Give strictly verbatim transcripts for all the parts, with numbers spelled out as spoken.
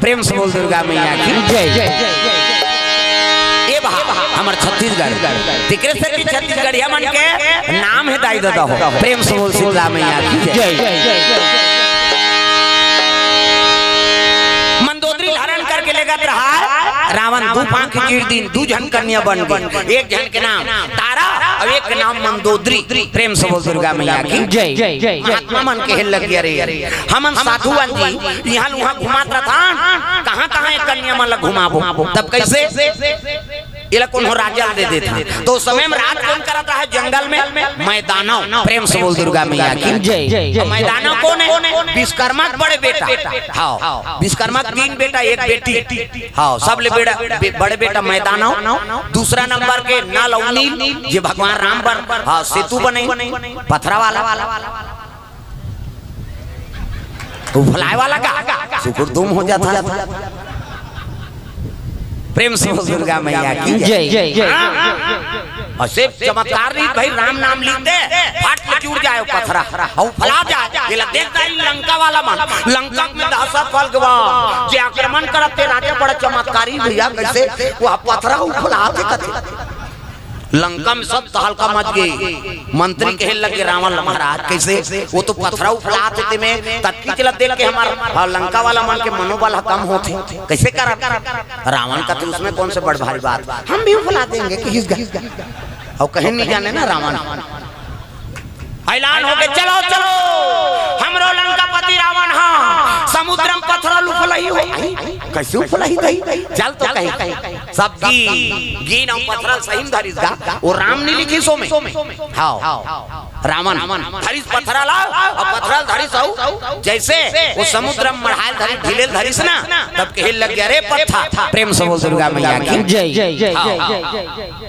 प्रेम से बोल दुर्गा मैया की जय। ए बा, हमर छत्तीसगढ़, तेकरे सेती छत्तीसगढ़िया मन के नाम हे दाई ददा हो। प्रेम से बोल शीतला मैया की जय। जय। मंदोदरी धारण करके लेगत रहा रावण, दू पांख चीर दिन, दू झन कन्या बन गई। एक झन के नाम तारा अउ एक के नाम मंदोदरी। प्रेम से बोल दुर्गा मैया की जय। महात्मा मन कहे लग गया, "रे, हमन साधु अन जी, इहाँ उहाँ घुमात रथन, कहाँ कहाँ ये कन्या मन ला घुमाबो?" तब कइसे? एला कोनो राजा ल दे देथन। तो उस समय में राज कोन करत रहा जंगल में? मैदानव। प्रेम से बोल दुर्गा मैया की जय। अउ मैदानव कोन हे? विश्वकर्मा के बड़े बेटा। हाँ, विश्वकर्मा के तीन बेटा, एक बेटी। हाँ, सबले बड़ा बे-, बड़े बेटा मैदानव, दूसरा नंबर के नल अउ नील, जे भगवान राम बर, हाँ, सेतु बने, पथरा वाला, उफलाए वाला का सुकुर दुम हो जाता। प्रेम से बोल दुर्गा मैया की जय। जय। अउ सिर्फ चमत्कार नहीं भाई, राम नाम लिख दे, फट ले जुड़ जाए पथरा, अउ उफला जाए। एला देख दाई लंका वाला मन, लंका में दहशत फैल गवा, जे आक्रमण करत हे राजा बड़ा चमत्कारी भैया, कइसे वो पथरा उफला थे कथे। लंका में सब तहलका मच गे। मंत्री कहे लगे रावण ल, "महाराज, कइसे? वो तो पथरा उफला थे, तेमे ततकी चलत देख के हमर, हाँ, लंका वाला मन के मनोबल ह कम होथे, कइसे करब?" रावण कथे, "उसमें कौन से बड़ भारी बात, हम भी उफला देंगे, किहिस गा।" अउ कहीं नहीं जाने ना रावण। ऐलान हो गे, "चलो, चलो, हमरो लंकापति रावण हा समुद्र में पथरा ल उफलही हो।" "कइसे उफलही दई?" "चल तो कहीं।" सब गी-, गिन अउ पथरा ल सही म धरिस गा, वो राम नहीं लिखिस ओमे। हाँ, रावण धरिस पथरा ल, अउ पथरा ल धरिस अउ जइसे वो समुद्र में मढ़ाए ल धरिस, ढिले ल धरिस ना, तब कहे लग गया, "रे पत्थर।" प्रेम से बोल दुर्गा मैया की जय। हाँ।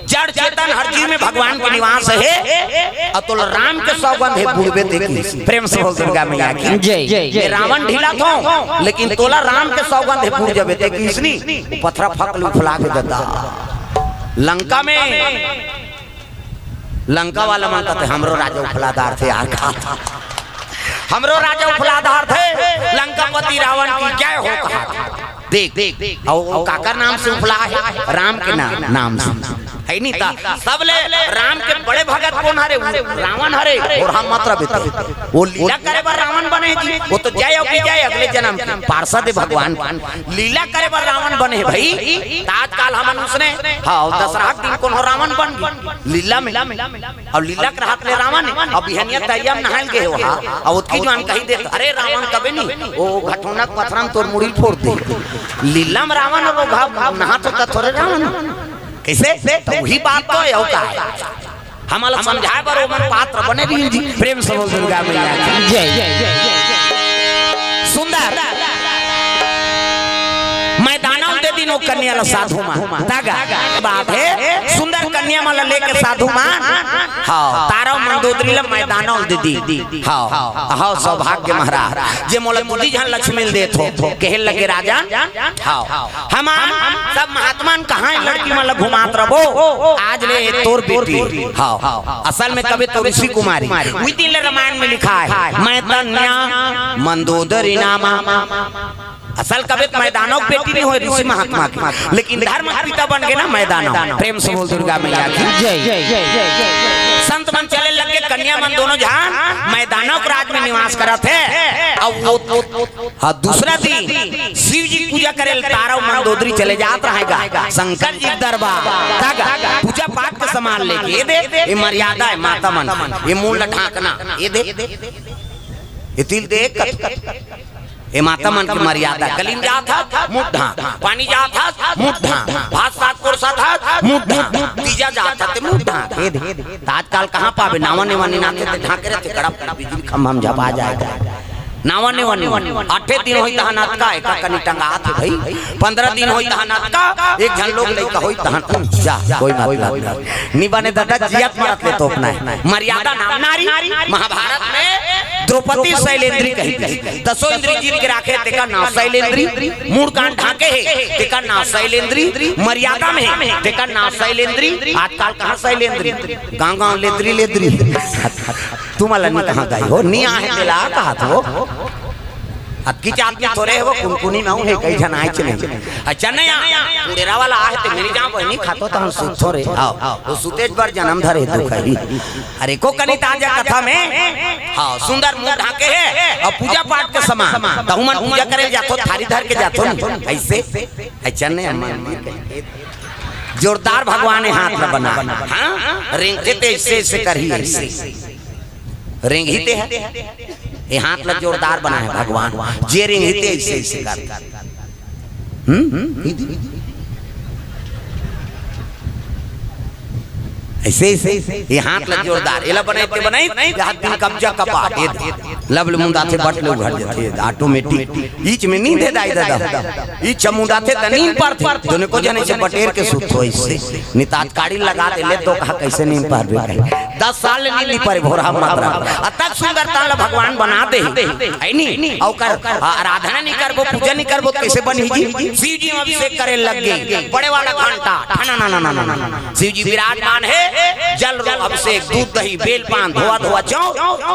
जड़ चेतन हर जीव में भगवान के निवास हे। अउ तोला राम के सौगंध हे, बुड़बे ते किहिस। प्रेम से बोल दुर्गा मैया की जय। ये रावण ढिला थो, लेकिन तोला राम के सौगंध हे, बुड़ जबे ते किहिस नी। पथरा फक ले उफला गे ददा। लंका में, लंका वाला मन कथे, "हमरो राजा उफलादार थे यार, का हमरो राजा उफलादार थे, लंकापति रावण की जय हो," कहा। देख, देख, अउ, अउ काकर नाम से उफला हे? राम के नाम, नाम से। हे नहीं ता, सबले राम के बड़े भगत कोन हरे? रावण हरे। अउ हम मात्र बेटे। वो लीला करे बर रावण बने जी। वो तो जय अउ विजय अगले जन्म के पार्षद हे भगवान के। लीला करे बर रावण बने भाई। त आजकाल हमन उसने, हाँ, दसरहा के दिन कोनो रावण बन गे लीला में। अउ लीला के रहत ले रावण, अउ बिहनिया तरिया में नहाए ल गे हो, हाँ, अउ ओतकी जुवार कहि देत, "अरे रावण कबे नी, वो घटोना के पथरा म तोर मुड़ी ल फोर दे।" लीला में रावण अउ घा नहात होता थोरे रावण। कइसे? त उही बात तो हे, अउ का हे? हमन ल समझाए बर ओमन पात्र बने रहिन जी। प्रेम से बोल दुर्गा मैया की जय। सुंदर मैदानव दे दिन ओ कन्या ल साधु मन। तागा बात हे, सुंदर कन्या मन ल लेके साधु मन, हाँ, तारा मंदोदरी ल मैदानव दे दिन। हाँ, हाँ, सौभाग्य महाराज, जे मोला दूधी झन लक्ष्मी ल देत हो, कहे लगे राजन, हाँ, हमन सब महात्मा मन कहाँ लड़की मन ल घुमात रबो, आज ले तोर बेटी। हाँ, असल में कबे तो ऋषि कुमारी, उही दिन ले रामायण में लिखा हे, "मैं तन्या मंदोदरी नामा।" असल कबे त मैदानव के बेटी नहीं होय ऋषि महात्मा के, लेकिन धर्म के पिता बन गे ना मैदानव। प्रेम से बोल दुर्गा मैया की जय। संत मन चले लग गे, कन्या मन दोनों झन मैदानव के राज में निवास करत हे। अउ वो, हाँ, दूसरा दिन शिव जी के पूजा करे ल तारा अउ मंदोदरी चले जात रहे गा शंकर जी के दरबार। तागा पूजा पाठ के सामान लेके, ए दे, ए मर्यादा हे माता मन, ए मुंह ल ढांकना, ए दे, ए तिल दे, कत, ए माता मन के मर्यादा, गली म जात हस, मुंह ढांक, पानी जात हस, मुंह ढांक, भात साग परोसत हस, मुंह ढांक, तीजा जात हस, ते मुंह ढांक, ए दे। त आजकाल कहाँ पाबे, नावा नेवा निनाथे ते ढांके रहिथे, कड़प कड़प बिजली खंभा म झपा जाय। नावा नेवा निनाथे, आठे दिन होही तहन अतका, एका कनी टंगात हे भाई, पंद्रह दिन होही तहन अतका, एक झन लोग लइका होही तहन, जा, कोई मतलब नहीं। नी बने ददा, जियत मरत ले तोपना हे। मर्यादा नाम नारी, महाभारत में द्रौपदी शैलेंद्री कही, दसों इंद्री जीत के राखे, तेकर नाम शैलेंद्री, मुंह कान ढांके हे, तेकर नाम शैलेंद्री, मर्यादा में हे, तेकर नाम शैलेंद्री, आजकाल कहाँ शैलेंद्री, गांव गांव लेद्री लेद्री, तुमन ल नी कहाँ गई हो, नी आहे तेला कहा थो। अतकी जात में थोरे हे वो कुनकुनी में हे, कई झन आइच नहीं। अच्छा नहीं आ, डेरा वाला आहे ते मेरी जान बहनी खातो तो हम सुतो रे। आओ, वो सुतेज बर जन्म धरे दुख ही। अरे को कनी ताजा कथा में, हाँ, सुंदर मुंह ढाके हे अउ पूजा पाठ के समान। तहु मन पूजा करे जाथो, थारी धर के जाथो नहीं, ऐसे, ऐसा नहीं हम। जोरदार भगवान हे हाथ ला बना, हाँ, रेंगथे ते ऐसे, ऐसे करही, ऐसे। रेंगही ते हे, ये हाथ ला जोरदार बनाए भगवान, जे रेंगही ते ऐसे, ऐसे कर। हम्म? ऐसे, ऐसे, ये हाथ ला जोरदार, एला बनाई ते बनाई, ये हाथ दिन कब्जा कपा, ये लब ले मुंदाथे, बट ले उघर जाथे, automatic। ईच में नींद हे दाई ददा, ईच मुंदाथे त नींद परथे, दोनों को जने से बटेर के सुत हो ऐसे। नितात काड़ी लगा दे ले तो कहा कैसे नींद पार भी कहीं। दस साल ले नींद नहीं पारे भोरा मात्रा। अतक सुंदर तन ला भगवान बना दे, है नी? ओकर आराधना नहीं करबो, पूजा नहीं करबो, कैसे बनही जी? शिव जी अभिषेक करे लग गे। बड़े वाला घंटा, ठना ना ना ना ना ना। शिव जी विराजमान हे, जल रो अभिषेक, दूध दही, बेल पान, धोआ धोआ चौ,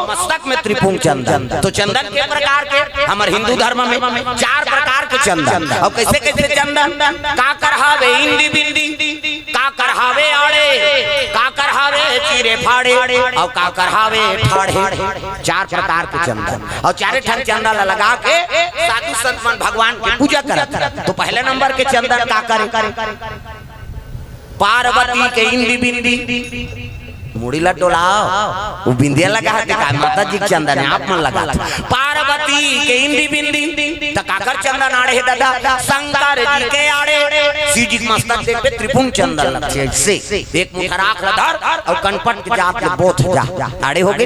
मस्तक में त्रिपुंग चंदन। तो चंदन के प्रकार के, हमर हिंदू धर्म में चार प्रकार के चंदन। अउ कैसे कैसे चंदन? काकर हावे इंदी बिंदी, काकर हावे आड़े, काकर हावे चीरे फाड़े, अउ काकर हावे ठाढ़े। चार प्रकार के चंदन, अउ चारे ठन चंदन ला लगा के साधु संत मन भगवान के पूजा करत। तो पहले नंबर के चंदन काकर हे? पार्वती के इंदी बिंदी, मुड़ी ला डोलाव, वो बिंदिया लगा हे, का माता जी के चंदन हे, आप मन लगा। पार्वती के इंदी बिंदी, त काकर चंदन आड़े हे ददा? शंकर जी के आड़े। शिव जी के मस्तक देख पे त्रिपुंग चंदन लगथे, ऐसे एक मुठा राख ला धर अउ कनपट के जात ले बोथ जा, आड़े हो गे।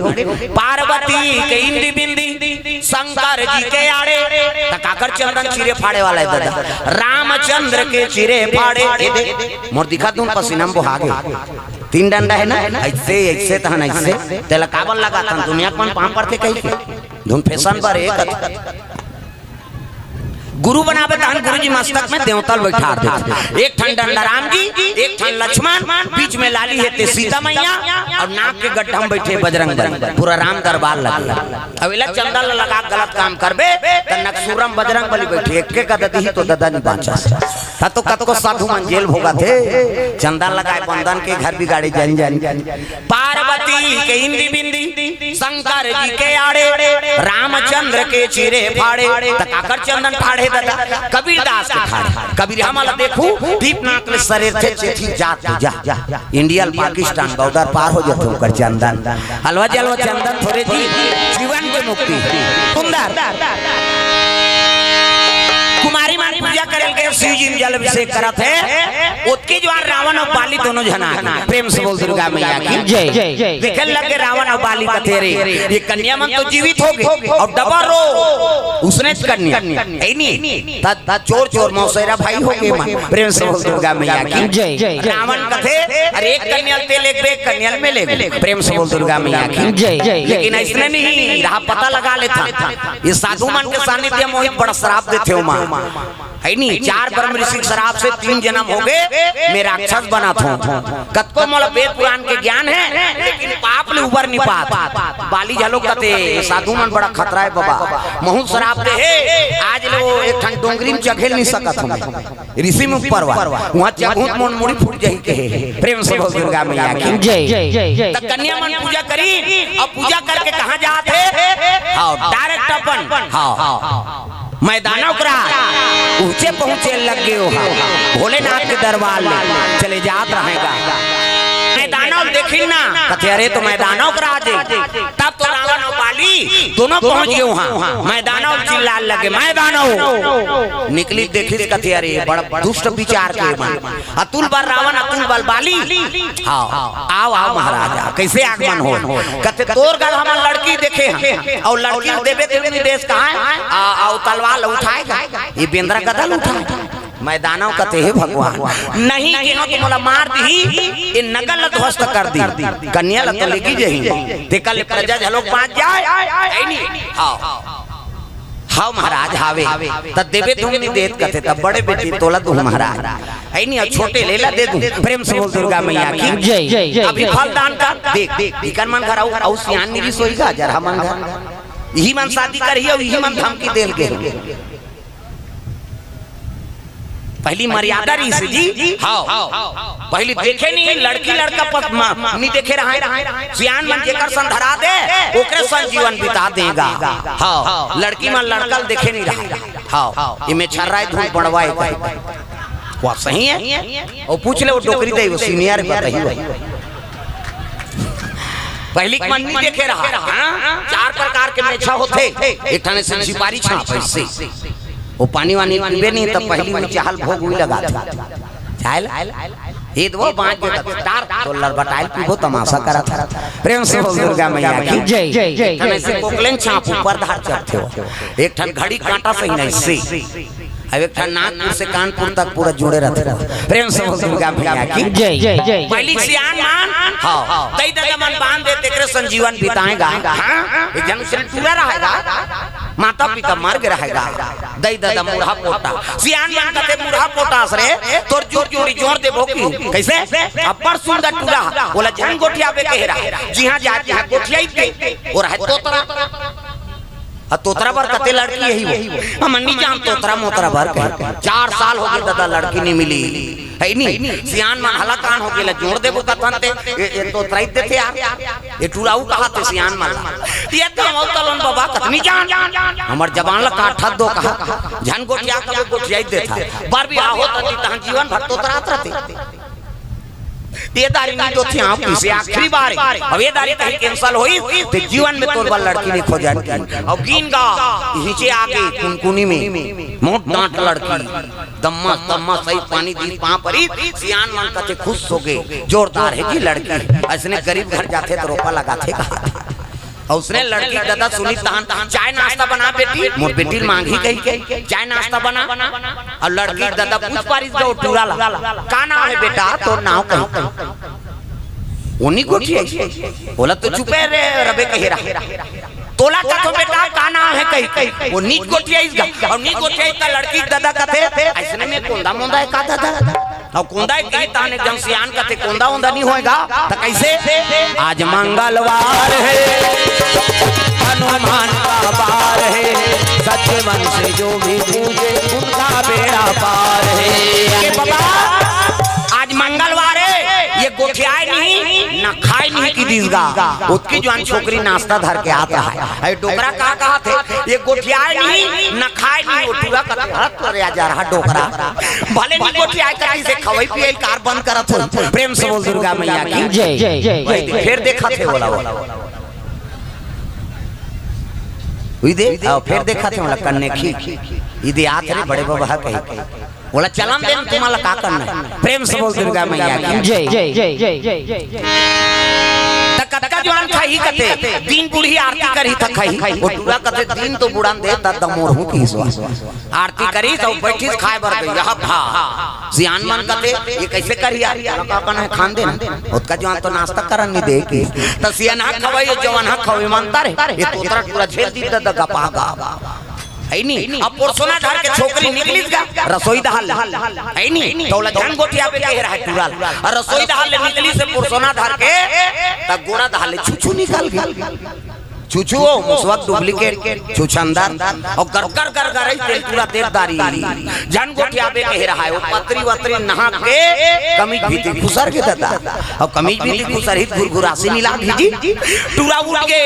पार्वती के इंदी बिंदी, शंकर जी के आड़े, त काकर चंदन चीरे फाड़े वाला हे ददा? रामचंद्र के चीरे फाड़े। ए दे, मोर दिखा दूं पसीना में बोहा गे। तीन डंडा हे ना, ऐसे, ऐसे तहन ऐसे, तेला काबर लगाथन? दुनिया के मन पांव परथे कहिके। धुन फैशन बर एक गुरु बनाबे तहन गुरु जी मस्तक में देवता ल बैठार देथे। एक ठन डंडा राम जी, एक ठन लक्ष्मण, बीच में लाली हे ते सीता मैया, अउ नाक के गड्ढा में बैठे बजरंग बली। पूरा राम दरबार लगे। अब एला चंदा ल लगा के गलत काम करबे त नकसूरम बजरंग बली बैठे, एक के गदा दिही तो ददा नहीं बांचस। त तो कतको साधु मन जेल भोगथे, चंदा लगाए बंदन के घर बिगाड़े जन जन। पार्वती के इंदी बिंदी, शंकर जी के आड़े, रामचंद्र के चीरे फाड़े, त काकर चंदन फाड़े ददा? कबीरदास के फाड़े। कबीर हमला देखू, दीप नाक ले सरेर थे चेथी जात जा। इंडिया ल पाकिस्तान बॉर्डर पार हो जाथे ओकर चंदन। हलवा जलवा चंदन थोरे जी, जीवन के मुक्ति। सुंदर। कुमारी मन पूजा करे के शिव जी में जल अभिषेक करत हे। ओतके जुआर रावण अउ बाली दोनों झन आ गे। प्रेम से बोल दुर्गा मैया की जय। देखे लग गे रावण अउ बाली कथे रे, ये कन्या मन तो जीवित हो गे अउ डबल रो उसने कन्या। ए नी, त, त चोर चोर मौसेरा भाई हो गे मन। प्रेम से बोल दुर्गा मैया की जय। रावण कथे, अरे एक कन्या ल ते लेगबे, एक कन्या ल मैं लेगबे। प्रेम से बोल दुर्गा मैया की जय। लेकिन ऐसने नहीं रहा, पता लगा लेथन। ये साधु मन के सानिध्य में वही बड़ा श्राप देथे ओमा। है नी, चार ब्रह्म ऋषि के श्राप से तीन जन्म हो गे, मैं राक्षस बनत हंव। कतको मोला वेद पुराण के ज्ञान हे, लेकिन पाप ले उबर नहीं पात। बाली घलो कथे, साधु मन बड़ा खतरा हे बाबा, महूं श्राप दे हे, आज ले वो एक ठन डोंगरी में चघे ल नहीं सकत हंव। ऋषि मुख पर्वत, उहां चघहूं त मोर मुड़ी फूट जाही कहे। प्रेम से बोल दुर्गा मैया की जय। त कन्या मन पूजा करिन, अउ पूजा करके कहां जात हे? हां, direct अपन, हां। मैदानव करा, ऊंचे पहुंचे लग गे ओहा। भोलेनाथ के दरबार ले चले जात रहेगा। मैदानव देखिन ना, कथे, "अरे, तो मैदानव करा दे।" तब तो रावण अउ बाली दोनों पहुंच गे उहां। मैदानव चिल्लाए लगे, "मैदानव!" निकली देखिस, कथे, "अरे, बड़ा दुष्ट विचार के मन।" अतुल बल रावण, अतुल बल बाली। हां, आओ, आओ महाराज, आओ। कैसे आगमन हो? कथे, "तोर घर हमन लड़की देखे हन, अउ लड़की ल देबे ते उनी देश कहां हे? आ, अउ तलवार ल उठाएगा, ये बेंदरा गदा ल उठाएगा।" मैदानव कथे, "हे भगवान, नहीं केहों त मोला मार दिही, ये नगर ल ध्वस्त कर दिही, कन्या ल तो लेगी जही, तेकर ले प्रजा घलोक बांच जाए।" ए नी, हां। हव महाराज, हावे। त देबे तुम नहीं देत कथे, त बड़े बेटी तोला दूं महाराज। है नी, अउ छोटे लेला दे दूं। प्रेम से बोल दुर्गा मैया की जय। अभी फल दान कर, देख, देख, इकर मन घर अउ, अउ सियान नहीं सोई गा, जरा मन घर। इही मन शादी करही अउ इही मन धमकी देल गे। पहली मर्यादा रहिस जी। हाँ, पहली देखे नहीं, लड़की लड़का पस-, म-, नहीं देखे रहा। सियान मन जेकर संग धरा दे, ओकरे संग जीवन बिता देगा। हाँ, लड़की मन लड़का ल देखे नहीं रहा। हाँ, इमे छर्रा धूल पड़वा है कहीं। वह सही है। अउ पूछ ले वो डोकरी दे, वो senior बताही भाई। पहली के मन नहीं देखे रहा। हाँ? चार प्रकार के मेछा होथे। एक ठने से झिपारी छाप ऐसे। वो पानी वानी पीबे नहीं, तब पहली में चाहल भोग हुई लगा था। चाहल? ये दो बाँच के तक तार तो लड़बटाइल पीबो, तमाशा करा था। प्रेम से बोल दुर्गा मैया की। जय, जय, जय, एक ठने से कोकलेन छाप ऊपर धार चढ़ते हो। एक ठन घड़ी कांटा सही नहीं से। अब एक ठन नागपुर से कानपुर तक पूरा जुड़े रहते रहो। प्रेम से बोल दुर्गा मैया की। जय, जय, जय। पहली सियान मन, हाँ, दई ददा मन बांध दे, तेकरे संग जीवन बिताएगा। हाँ? एक जन से टूरा रहेगा, माता पिता मर गए रहेगा, दई ददा मुरहा पोटा। सियान मन कथे मुरहा पोटा रे, तोर जुर जोड़ी जोड़ देबो की। कैसे? अब्बड़ सुंदर टूरा, ओला झन गोठियाबे कहे रहा। जिहाँ जाए तिहाँ गोठियाई के, वो रहे तोतरा। आ तोतरा बर कते लड़की यही वो। हम नहीं जान तोतरा मोतरा बर कहे। चार साल हो गए दादा, लड़की नहीं मिली। है नहीं? सियान मन हलाकान हो गए, जोड़ देबो कथन ते। ये, ये तोतरा ही देथे यार। ये टुराऊ कहा थे सियान मन ला। ये तो हम तलन बाबा कतनी जान। हमर जबान ला काट दो कहा। झन गोठिया कबो गोठिया ही देथा। बार भी आहो तो तहां जीवन भर तोतरात रहते। ये दारी नहीं तो थी आप इसे आखिरी बार है। अब ये दारी कहीं cancel होई, तो जीवन में तोर बर लड़की नहीं खोजन की। अब गीन गा, नीचे आके कुनकुनी में, मोट डांट लड़की, दम्मा, दम्मा सही पानी दी पाँव परी, सियान मन कथे खुश हो गए, जोरदार है जी लड़की। ऐसने गरीब घर जाथे तो रोपा लगाथे कहा। अउ उसने लड़की दादा सुनी तहन, "चाय नाश्ता बना बेटी।" मोर बेटी ल मांगही कही के, "चाय नाश्ता बना।" अउ लड़की दादा पूछ पारिस गा टूरा ला, "का नाव हे बेटा तोर नाव?" कही। वो नी गोठियाइस, बोला तो चुपे रे रबे कहे रहा। तोला कथो बेटा का नाव हे कही, वो नी गोठियाइस गा, अउ नी गोठियाइस त लड़की दादा कथे, "ऐसने में कोंदा मोंदा हे का दादा?" अउ कोंदा एक कही ताने जन सियान कथे कोंदा ओंदा नहीं होएगा, त कैसे? आज मंगलवार है, हनुमान का वार है, सच्चे मन से जो भी पूजे, उनका बेड़ा पार है। के बाबा, आज मंगलवार है, ये गोठियाए नहीं, न खाए नहीं की दीस गा। ओतकी जुवान छोकरी नाश्ता धर के आत रहा है। अरे डोकरा का कहा थे, ये गोठियाए नहीं, न खाए नहीं, वो टूरा कथे, "हट तोरे आ जा रहा डोकरा।" भले नी गोठियाए कती से खवई पियई कार बंद करत हो। प्रेम से बोल दुर्गा मैया की। जय, जय, जय, जय। फिर देखा थे बोला, बोला। उई दे, आओ, फिर देखा थे बोला कन्ने खी। इदे आत रे बड़े बाबा कही। बोला चलन दे तुम्हारा का करना है। प्रेम से बोल दुर्गा मैया की। जय, जय, जय, जय, जय, जय। त कतका जुवान खाही कथे, दिन बूढ़ी आरती करही त खाही। वो टूरा कथे दिन तो बूढ़न दे, त दमोर हूँ की विश्वास। आरती करिस अउ बइठिस खाए बर गई। यह भा सियान मन कथे, "ये कैसे करही यार? का कना हे खान देना।" ओतका जुवान तो नाश्ता करन नहीं दे की। त सियान हा खवई, जवान हा खवई मानता रे। ये तोतरा टूरा झेल दी दादा गपा गा। है नी? अब पुरसोना धर के छोकरी निकलिस गा, रसोई डहर ले। है नी? त ओला झन गोठियाबे कहे रहा टूरा ला। अउ रसोई डहर ले निकलिस हे पुरसोना धर के, त गोड़ा डहर ले छुछू निकल गई। छुछू ओ, मुसवा के duplicate, छुछंदर, अउ गरगर गरगर आई तेल टूरा तेल दारी। झन गोठियाबे कहे रहा हे, वो पतरी वतरी नहा के, कमीज भीतरी खुसर के दादा। अउ कमीज भीतरी खुसरही त घुरघुरासी मिला भीजी, टूरा उठ गे।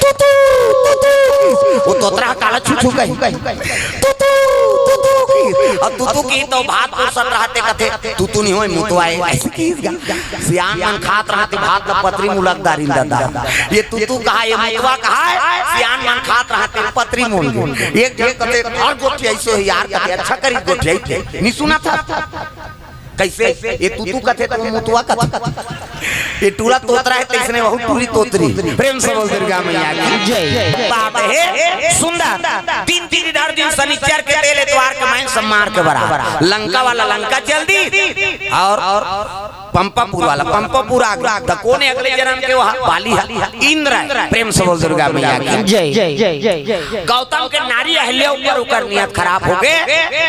तुतु, तुतु, वो तोतरा काला छुछू कही। तुतु, तुतु की, अउ तुतु की तो भात पुरसत रहते कथे, "तुतु नहीं होय, मुतवा हे।" ऐसे की सियान मन खात रहते भात ल पतरी मुलक दारिन दादा। ये तुतु कहा, ये मुतवा कहा हे, सियान मन खात रहते पतरी मुल। एक झन कथे, "अउ गोठियाइस हे यार," कथे, "अच्छा करी गोठियाइस हे।" नहीं सुना था? कैसे? ये तुतु कथे त मुतवा कथे। ये टूरा तोतरा हे, तइसने वहू टूरी तोतरी। प्रेम से बोल दुर्गा मैया की। जय। बात हे सुंदर। तीन तीन इधर दिन शनिचर के तेल एतवार के माइन सब मार के बराबर। लंका वाला लंका चल दी। अउ पंपापुर वाला, पंपापुर आ गया। त कोन हे अगले जनम के? वह बाली हे, इंद्र हे। प्रेम से बोल दुर्गा मैया की। जय। गौतम के नारी अहिल्या ऊपर ओकर नियत खराब हो गे,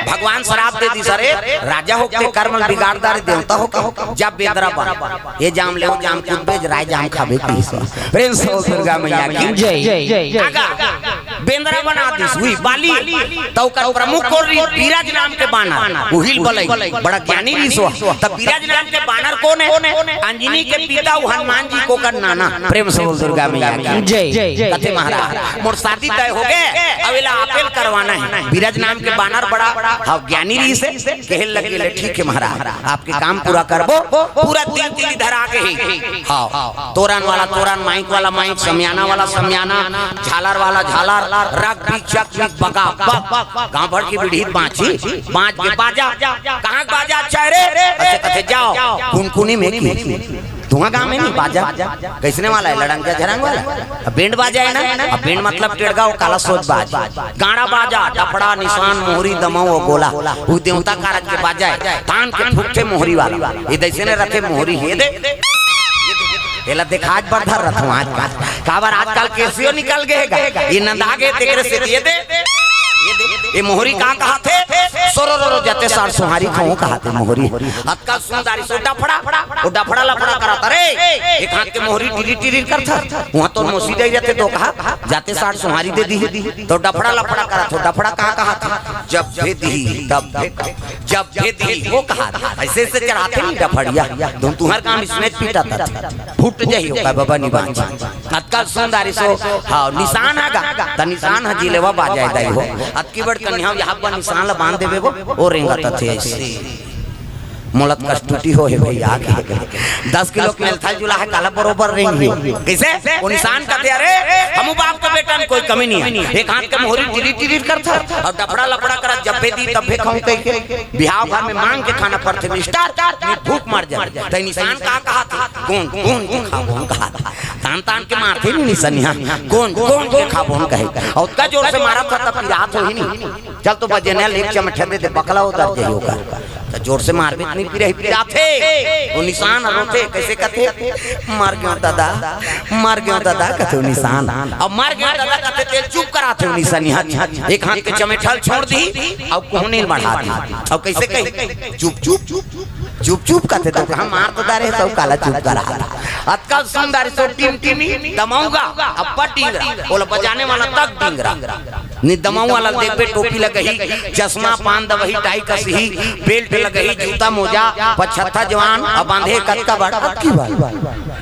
भगवान श्राप दे दिस, अरे राजा होके कर्म बिगाड़ डारे, देवता होके जब बेंदरा बन, ये जाम ले, वो जाम कूदबे, राय जाम खाबे की। प्रेम से बोल दुर्गा मैया की। जय। आगा बेंदरा बना दिस, हुई बाली। त ओकर प्रमुख कोन रहिस? बिरज नाम के बानर, उहिल बलई, बड़ा ज्ञानी रहिस। त बिरज नाम के बानर कोन हे? अंजनी के पिता, वो हनुमान जी के ओकर नाना। प्रेम से बोल दुर्गा मैया की। जय। कथे महाराज, मोर शादी तय हो गे, अब एला आपे ल करवाना हे। बिरज नाम के बानर बड़ा, हाँ, ज्ञानी रहिस हे, कहे लगे ले, ठीक हे महाराज, आपके काम पूरा करबो। पूरा तीन तीली धरा गे हे। हाँ, तोरन वाला तोरन, माइक वाला माइक, समियाना वाला समियाना, झालर वाला झालर, रग बीच चक बीच बगा बग, गांव भर के बीड़ी बांची, बांच के बाजा, कहाँ के बाजा अच्छा हे रे? अइसे कथे, जाव, कुनकुनी में की, तुंहर गांव में नहीं बाजा, कइसने वाला हे? लड़ंग झरंग वाला। अब बैंड बाजा हे ना, अब बैंड मतलब टेड़गा, वो काला सोज बाज, गाड़ा बाजा, डफड़ा, निसान, मोहरी, दमऊ अउ गोला, वो देवता कारज के बाजा हे, तान के फूकथे मोहरी वाला। ये दइसने रथे मोहरी, ये दे, एला देखाच बर धर रथों आजकल। काबर आजकल केसियो निकल गे हे गा। ये नंदा गे तेकरे से ये दे। ये दे। ये मोहरी का कहाथे? सोरो रो रो जते सार सोहारी खाऊं कहाथे मोहरी। अतका सुंदर सो डफड़ा, वो डफड़ा लफड़ा करत रे। एक हाथ के मोहरी टिरी टिरी करत। वहां तो मोसी दे जाते तो कहा, जाते सार सोहारी दे दी। तो डफड़ा लफड़ा करत हो, डफड़ा का कहाथे? जब भेदी तब भेद। जब भेदी वो कहा, अइसे अइसे चढ़ाथे नहीं डफड़िया, तुम तुंहर काम इसने पीटा था, फूट जाही ओकर बबा निबांच। अतका सुंदर सो, हाँ, निसान हे गा, त निसान हे जिलेवा बाजा दाई हो। अतकी बड़ कन्या यहाँ पर निसान ला बांध देबे वो, वो रेंगत थे अइसे। मोला त कस टूटी हो हे भैया के। दस किलो के मेलथल जुला हे, काला बरोबर रेंग लियो। कइसे? वो निसान कथे, अरे, हमू बाप के बेटा में कोई कमी नहीं हे। एक हाथ के मोहरी टिरी टिरी करत हे, अउ डफड़ा लफड़ा करत, जब भेदी तब भे खाऊं कहिके। बिहाव घर में मांग के खाना पड़थे मिस्टर, नहीं भूख मर जाए। त निसान का कहाथे? गोंद, गोंद के खाबो हम कहाथे। तान तान के मारथे नहीं निसनिया, गोंद, गोंद के खाबो हम कहे। अउ अतका जोर से मारत हे, तब पिरात होही नहीं। चल तो बजेना ले एक चमचा दे दे, बकला उतर जाही ओकर। त जोर से मारबे त नहीं पिराही, पिराथे। वो निसान रोथे, कइसे कथे? मर गेंव दादा, मर गेंव दादा कथे वो निसान। अब मर गेंव दादा कथे तेला चुप कराथे वो निसनिया। एक हाथ के चमेठा ल छोड़ दी, अउ कोहनी ल बढ़ा दी। अउ कइसे कही? चुप चुप, चुप चुप कथे तो कहा, मार तो डारे, सब काला चुप करा। अतका सुंदर सो टिमटिमी दमऊ गा, अब्बड़ डिंगरा, ओला बजाने वाला तक डिंगरा। नि दमऊ वाला देखबे, टोपी लगही, चश्मा, पान दवही, टाई कसही, बेल्ट लगही, जूता मोजा, पछत्था जवान, अउ बांधे कतका बड़, अतकी बड़।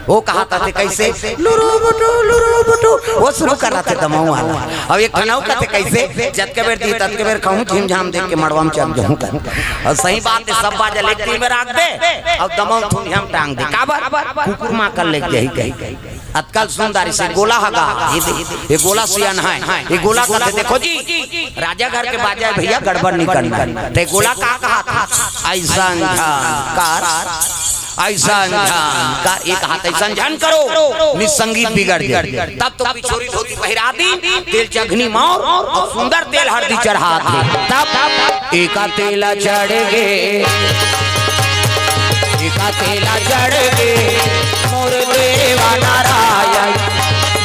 वो कहाथे कइसे? लुरु बुटु, लुरु बुटु। वो शुरू करथे दमऊ वाला। अउ एक ठन अउ कथे कइसे? जतके बेर दी, ततके बेर खाऊं, झिमझाम देख के मड़वा में चल जाऊं। अउ सही बात हे, सब बाजा ले तीन बेर राख दे, अउ दमऊ थुनिया में टांग दे। काबर? कुकुर माकड़ ले जाही कही। अतका सुंदर से गोला हे गा, ये दे, ये गोला सियान हे, ये गोला कथे, देखो जी, राजा घर के बाजा हे भैया, गड़बड़ नहीं करना हे। त गोला का कहाथे? अइसन झन कर, अइसन झन कर, ये कहाथे, अइसन झन करो, निसंगीत बिगड़ जाए। तब तो पिछोरी धोती पहिरा दी, तेल चघनी मौर अउ सुंदर तेल हरदी चढ़ा दी। तब एका तेला चढ़ गे, एका तेला चढ़ गे, मोर देवा नारायण,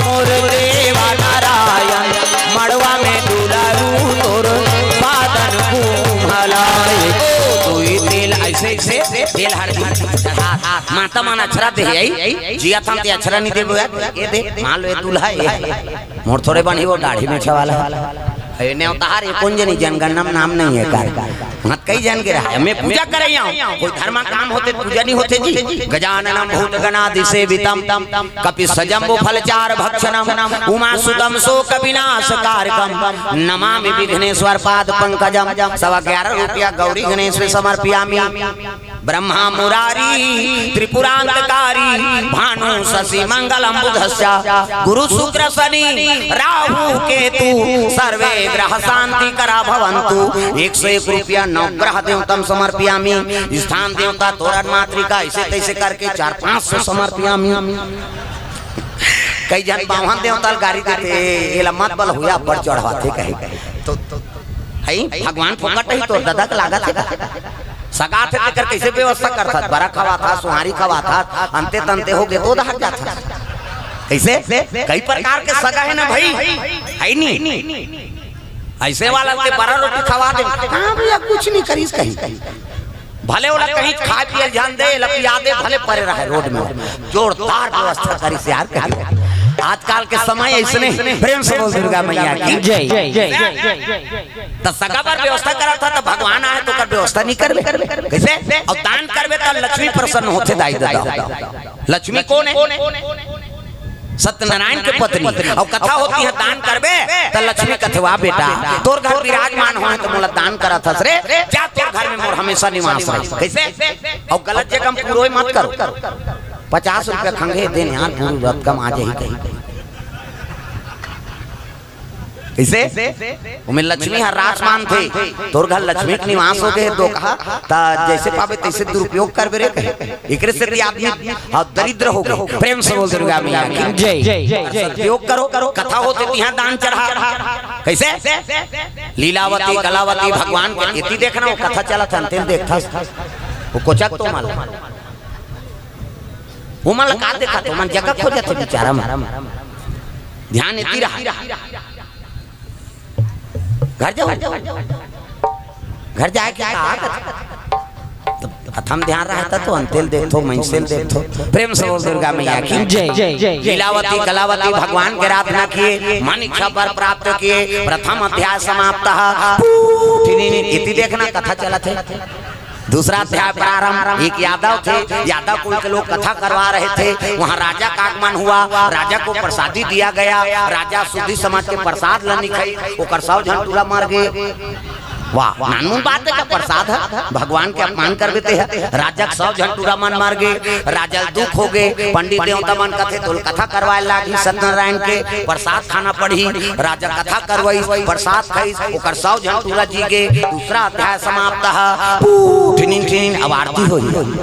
मोर देवा नारायण, मड़वा में दुलारू तोर बादन कुम्हलाए। ओ, दुई तेल अइसे, अइसे तेल हरदी चढ़ा, माता मन अछरा दे आई, जिया थाम ते अछरा नहीं देबो यार, ये दे, मान लो ये दूल्हा हे। मोर थोड़े बनी वो दाढ़ी मेछा वाला। ए, नेवतार ए कोन जनी जनगणना में नाम नहीं हे का? मत कई जन के रहा। मैं पूजा करे आऊं। कोई धर्म काम होथे, पूजा नहीं होथे जी। गजाननम भूत गणादि सेवितम, कपि सजम्बु फल चार भक्षणम, उमा सुतम शोक विनाश कारकम, नमामि विघ्नेश्वर पाद पंकजम। सवा ग्यारह रुपया गौरी गणेश में समर्पयामी। ब्रह्मा मुरारी त्रिपुरांतकारी, भानु शशि मंगलम बुधस्य, गुरु शुक्र शनि राहु केतु, सर्वे ग्रह शांति करा भवंतु। एक सौ एक रुपया नवग्रह देवतम समर्पयामी, स्थान देवता, तोरण मातृका, अइसे तइसे करके चार पांच सौ समर्पयामी। कई जन बावन देवता ल गारी देथे, एला मत बल हुआ पर चढ़वाथे कहे। तो, तो, हई, भगवान फोकट ही तोर दादा के लागत हे का? सगा थे तेकर कइसे व्यवस्था करथस? बरा खवाथस, सुहारी खवाथस, अंते तंते होगे तो डहर जाथस। कइसे? कई प्रकार के सगा हे ना भई, हे नी? अइसे वाला के बरा रोटी खवा दे, हाँ भइया, कुछ नइ करिस कहीं। भले ओला कहीं खाय पिये ल झन दे, एला पिया दे, भले परे रहे रोड में। जोरदार व्यवस्था करिस यार कहीं। आजकल के समय अइसने हे। प्रेम से बोल दुर्गा मैया की जय। त सगा बर व्यवस्था करत हस त भगवान आय त ओकर व्यवस्था नइ करबे? कइसे? अउ दान करबे त लक्ष्मी प्रसन्न होथे दाई ददा। लक्ष्मी कोन हे? सत्यनारायण के पत्नी। अउ कथा होथे इहाँ दान करबे त लक्ष्मी कथे, "वाह बेटा, तोर घर विराजमान होय त मोला दान करत हस रे, जा तोर घर में मोर हमेशा निवास रहे।" कइसे? अउ गलत जगह में पुरोय मत करो। पचास रुपया खंगे देन यार, गुरु रत कम आ जाही कहीं। कइसे? ओमे लक्ष्मी ह रास मानथे, तोर घर लक्ष्मी के निवास होगे हे, तो कहा, त जइसे पाबे तइसे दुरुपयोग करबे रे कहे। एकरे सेती आदमी ह दरिद्र होगे। प्रेम से बोल दुर्गा मैया की जय। सदुपयोग करो, कथा होथे तिहाँ दान चढ़ा। कइसे? लीलावती, कलावती, भगवान के एती देखना, वो कथा चलत हे, अंते ल देखथस। वो कोचक तो माला। ओमन ला का देखत, ओमन जगह खोजत हे बिचारा मन। ध्यान एती रहा। घर जाओ। घर जाय के का? कथा म ध्यान रहता तो अंते ल देखथो, मइनसे ल देखथो। प्रेम से बोल दुर्गा मैया की जय। लीलावती कलावती भगवान के आराधना किए, मन इच्छा वर प्राप्त किए, प्रथम अध्याय समाप्त। एती देखना कथा चलत हे। दूसरा अध्याय प्रारंभ। एक यादव थे, यादव कुल के लोग कथा करवा रहे थे। वहाँ राजा का आगमन हुआ, राजा को प्रसादी दिया गया। राजा सुधी समाज के प्रसाद ल नइ खाइस, ओकर सौ झन टूरा मर गे। वाह, नानमुन बात हे का? प्रसाद हे, भगवान के अपमान करबे ते हे। राजा के सौ झन टूरा मन मर गे, राजा ल दुख होगे। पंडित देवता मन कथे, "तोल कथा करवाय लागही सत्यनारायण के, प्रसाद खाना पड़ही।" राजा कथा करवाइस, प्रसाद खाइस, ओकर सौ झन टूरा जी गे। दूसरा अध्याय समाप्त हे। पू, ठिनिन, ठिनिन, अब आरती होही।